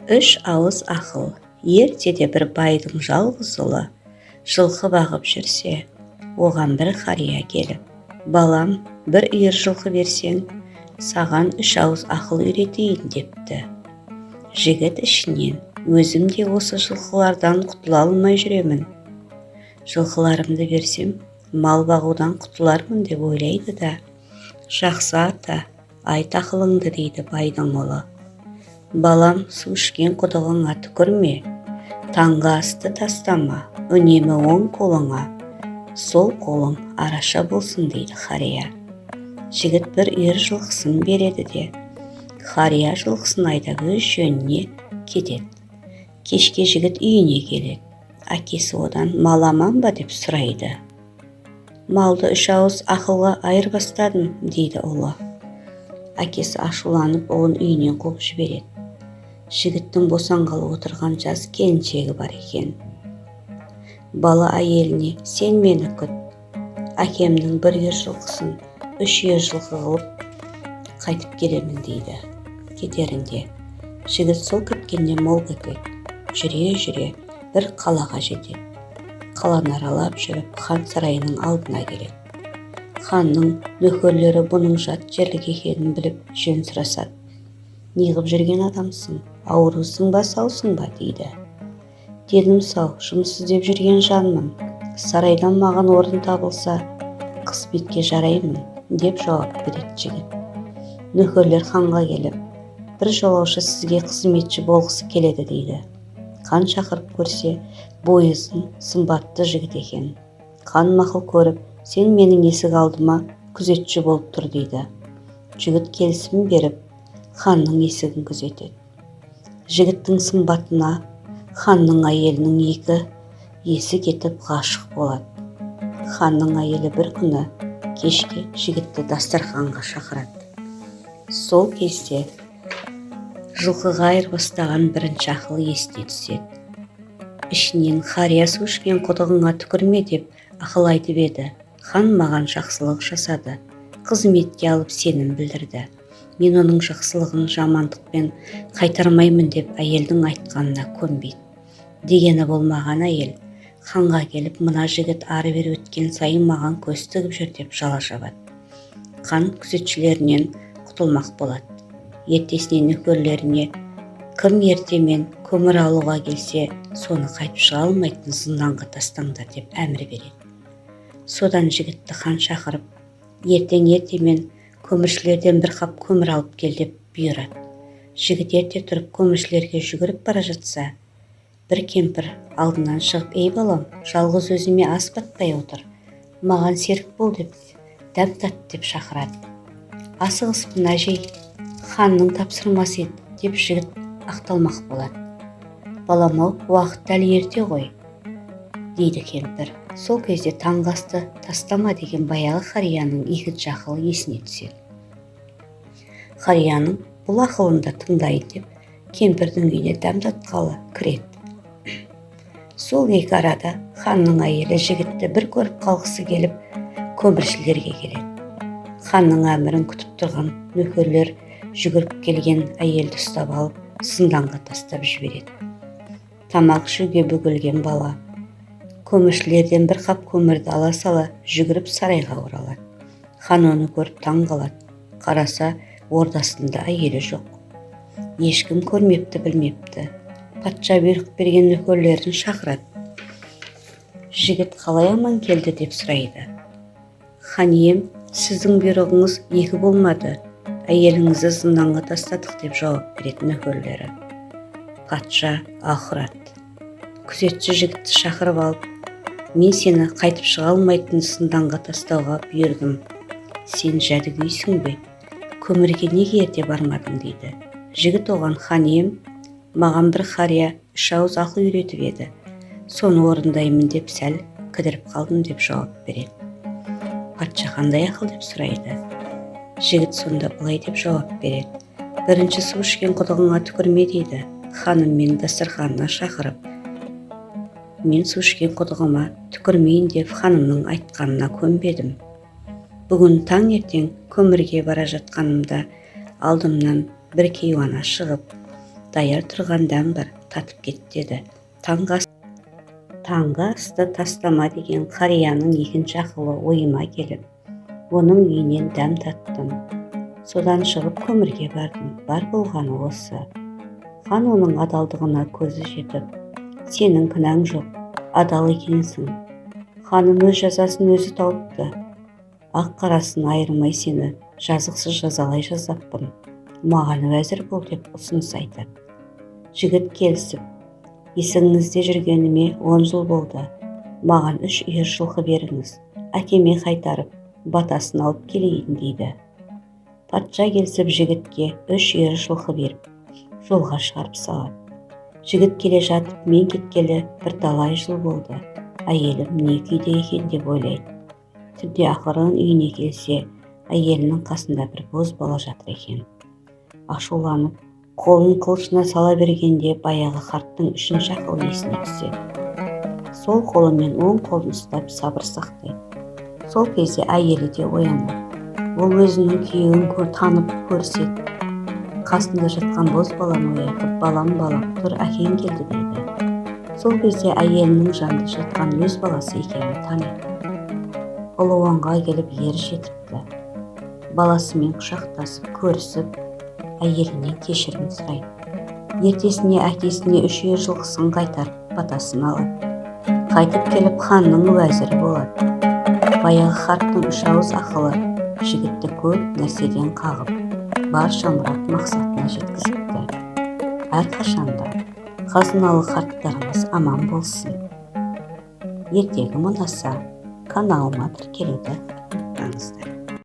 Үш ауыз ақыл. Ертеде бір байдың жалғыз ұлы жылқы бағып жүрсе, оған бір қария келіп: «Балам, бір үйір жылқы берсең, саған үш ауыз ақыл үйретейін», – депті. Жігіт ішінен: «Өзім де осы жылқылардан құтыла алмай жүремін, жылқыларымды берсем, мал бағудан құтылармын», – деп ойлайды да: «Жақсы, ата, айт ақылыңды», – дейді байдың ұлы. «Балам, су ішкен құдығыңа түкірме, таңғы асты тастама, үнемі оң қолыңа, сол қолың араша болсын», – дейді қария. Жігіт бір үйір жылқысын береді де, қария жылқысын айдап, өз жөніне кетеді. Кешке жігіт үйіне келеді. Әкесі одан: «Мал аман ба?» – деп сұрайды. «Малды үш ауыз ақылға айырбастадым», – дейді ұлы. Әкесі ашуланып, ұлын үйінен қуып жібереді. Жігіттің босанғалы отырған жас келіншегі бар екен. Бала әйеліне: «Сен мені күт, әкемнің бір үйір жылқысын үш үйір жылқы қылып қайтып келемін», – дейді. Кетерінде жігіт сол кеткеннен мол кетеді. Жүре жүре бір қалаға жетеді. Қаланы аралап жүріп, хан сарайының алдына келеді. Ханның нөкерлері бұның жат жерлік екенін біліп, жөн сұрасады. «Неғып жүрген адамсың, аурусың ба, саусың ба?» – дейді. «Денім сау, жұмыс іздеп жүрген жанмын. Сарайдан маған орын табылса, қызметке жараймын», – деп жауап береді жігіт. Нөкерлер ханға келіп: «Бір жолаушы сізге қызметші болғысы келеді», – дейді. Хан шақырып көрсе, бойы ұзын, сымбатты жігіт екен. Хан мақұл көріп: «Сен менің есік алдыма күзетші болып тұр», – дейді. Жігіт келісім беріп, ханның есігін күзетеді. Жігіттің сымбатына ханның әйелінің екі есі кетіп, ғашық болады. Ханның әйелі бір күні кешке жігітті дастарханға шақырады. Сол кезде жылқыға айырбастаған бірінші ақыл есіне түседі. Ішінен: «Қария су ішкен құдығыңа түкірме деп ақыл айтып еді. Хан маған жақсылық жасады, қызметке алып, сенім білдірді. Мен оның жақсылығын жамандықпен қайтармаймын», – деп әйелдің айтқанына көнбейді. Дегені болмаған, әйел ханға келіп: «Мына жігіт ары бері өткен сайын маған көз тігіп жүр», – деп жала жабады. Хан күзетшілерінен құтылмақ болады. Ертесіне нөкерлеріне: «Кім ертемен көмір алуға келсе, соны қайтып шыға алмайтын зынданға тастаңдар», – деп әмір береді. Содан жігітті хан шақырып: «Ертең ертемен көміршілерден бір қап көмір алып кел», – деп бұйырады. Жігіт ерте тұрып, көміршілерге жүгіріп бара жатса, бір кемпір алдынан шығып: «Ей, балам, жалғыз өзіме ас батпай отыр, маған серік бол деп, дәм тат», – деп шақырады. «Асығыспын, әжей, ханның тапсырмасы еді», – деп жігіт ақталмақ болады. «Балам ау, уақыт әлі ерте ғой», – дейді кемпір. Сол кезде таңғы асты тастама деген баяғы қарияның екінші ақылы есіне түседі. Қарияның бұл ақылын да тыңдайын деп, кемпірдің үйіне дәм татқалы кіреді. Сол екі арада ханның әйелі жігітті бір көріп қалғысы келіп, көміршілерге келеді. Ханның әмірін күтіп тұрған нөкерлер жүгіріп келген әйелді ұстап алып, зынданға тастап жібереді. Тамақ ішуге бөгелген бала көміршілерден бір қап көмірді ала сала жүгіріп сарайға оралады. Хан оны көріп таң қалады. Қараса, ордасында әйелі жоқ. Ешкім көрмепті, білмепті. Патша бұйрық берген нөкерлерін шақырады. «Жігіт қалай аман келді?» – деп сұрайды. «Хан ием, сіздің бұйрығыңыз екі болмады, әйеліңізді зынданға тастадық», – деп жауап береді нөкерлері. Патша аһ ұрады. Күзетші жігітті шақырып алып: «Мен сені қайтып шыға алмайтын зынданға тастауға бұйырдым. Сен жәдігөйсің бе? Көмірге неге ерте бармадың?» – дейді. Жігіт оған: «Хан ием, маған бір қария үш ауыз ақыл үйретіп еді, соны орындаймын деп сәл кідіріп қалдым», – деп жауап береді. Патша: «Қандай ақыл?» – деп сұрайды. Жігіт сонда былай деп жауап береді: «Бірінші су ішкен құдығыңа түкірме дейді ханым мені дастарханына шақырып. Мен су ішкен құдығыма түкірмейін деп, ханымның айтқанына көнбедім. Бүгін таңертең көмірге бара жатқанымда алдымнан бір кейуана шығып, Даяр тұрған дәм бар, татып кет, деді. Таңғы асты тастама деген қарияның екінші ақылы ойыма келіп, оның үйінен дәм таттым. Содан шығып көмірге бардым. Бар болғаны осы. Хан оның адалдығына көзі жетіп, сенің кінәң жоқ, адал екенсің. Ханым өз жазасын өзі тауыпты. Ақ қарасын айырмай сені жазықсыз жазалай жаздаппын. Маған уәзір бол деп ұсыныс айтады. Жігіт келісіп, есігіңізде жүргеніме 10 жыл болды. Маған 3 үйір жылқы беріңіз. Әкеме қайтарып, батасын алып келейін, дейді. Патша келісіп жігітке 3 үйір жылқы беріп, жолға шығарып салады. Жігіт келе жатып, мен кеткелі бірталай жыл болды. Әйелім не күйде екен деп ойлайды. Түнде ақырын үйіне келсе, әйелінің қасында бір бозбала жатыр екен. Ашуланып, қолын қылышына сала бергенде баяғы қарттың үшінші ақылы есіне түседі. Сол қолымен оң қолын ұстап сабыр сақтайды. Сол кезде әйелі де оянады. Ол өзінің күйеуін танып көріседі. Қасында жатқан бозбаланы оятып, балам, балам, тұр, әкең келді, дейді. Сол кезде әйелінің жанында жатқан өз баласы екенін таниды. Ұлы 10-ға келіп ер жетіпті. Баласымен құшақтасып, көрісіп, әйелінен кешірім сұрайды. Ертесіне әкесіне 3 үйір жылқысын қайтарып, батасын алады. Қайтып келіп ханның уәзірі болады. Баяғы қарттың 3 ауыз ақылы жігітті көп нәрседен қағып, барша мұрат мақсатына жеткізіпті. Әрқашанда қазыналы қарттарымыз аман болсын. Ертегім ұнаса, каналыма тіркелуді ұмытпаңыздар.